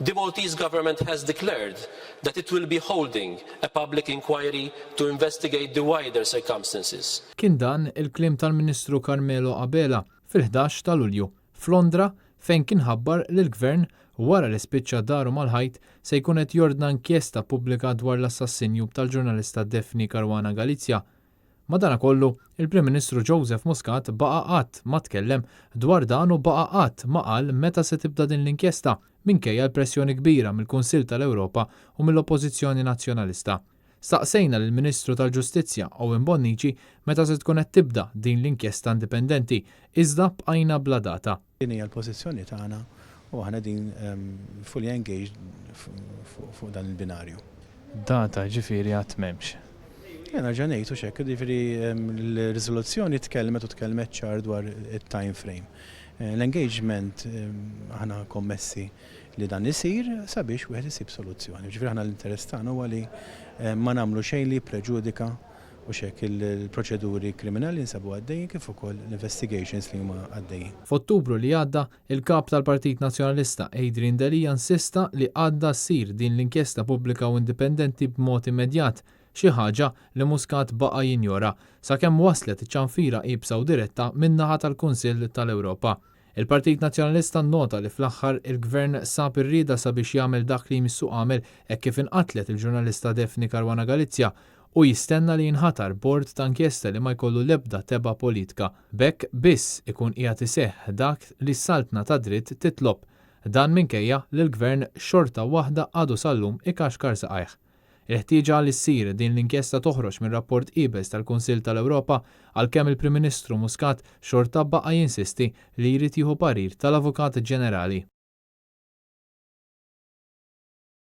The Maltese government has declared that it will be holding a public inquiry to investigate the wider circumstances. Kien dan il-kliem tal-Ministru Carmelo Abela fil-11 ta' Lulju, f'Londra fejn kien ħabbar li l-Gvern wara li spiċċa daru mal-ħajt se jkun qed jordna inkjesta pubblika dwar l-assassinju tal-ġurnalista Daphne Caruana Galizia. Madanakollu, il-Prim Ministru Joseph Muscat baqa' qatt ma tkellem dwar dan u baqa' qatt ma qal meta se tibda din l-inkjesta minkejja l-pressjoni kbira mill-Kunsill tal-Ewropa u mill-Oppożizzjoni Nazzjonalista. Staqsejna lill-Ministru tal-Ġustizzja Owen Bonnici meta se tkun qed tibda din l-inkjesta indipendenti, iżda bqajna bla data. Din hija l-pożizzjoni tagħna u aħna qegħdin fully engaged fuq dan il-binarju. Data ġifieri għad m'hemmx. Jien nerġa' ngħid u hekk, ġifieri l-riżoluzzjoni tkellmet u tkellmet ċar dwar it-time frame. L-engagement aħna kommessi li dan isir sabiex wieħed isib soluzzjoni. Ġifieri aħna l-interess tagħna huwa li ma nagħmlu xejn li preġudika u hekk il-proċeduri kriminali nsabu għaddejjin kif ukoll l-investigations li huma għaddejjin. F'Ottubru li għadda, il-kap tal-Partit Nazzjonalista Adrian Delia insista li għandha ssir din l-inkjesta pubblika u indipendenti b'mod immedjat, xi ħaġa li Muscat baqa' jinjora sakemm waslet ċanfira iebsa u diretta min-naħa tal-Kunsill tal-Ewropa. Il-Partit Nazzjonalista nota li fl-aħħar il-Gvern sab ir-rieda sabiex jagħmel dak li jmissu għamel hekk kif inqatlet il-ġurnalista Daphne Caruana Galizia u jistenna li jinħatar bord ta' inkjesta li ma jkollu lebda tebgħa politika. B'hekk biss ikun qiegħed iseħħ dak li s-saltna ta' dritt titlob. Dan minkejja li l-Gvern xorta waħda għadu sal-lum ikaxkar saqajh. Il-ħtieġa li ssir din l-inkjesta toħroġ minn rapport iebes tal-Kunsill tal-Ewropa għalkemm il-Prim Ministru Muscat xorta baqa' jinsisti li jrid jieħu parir tal-Avukat Ġenerali.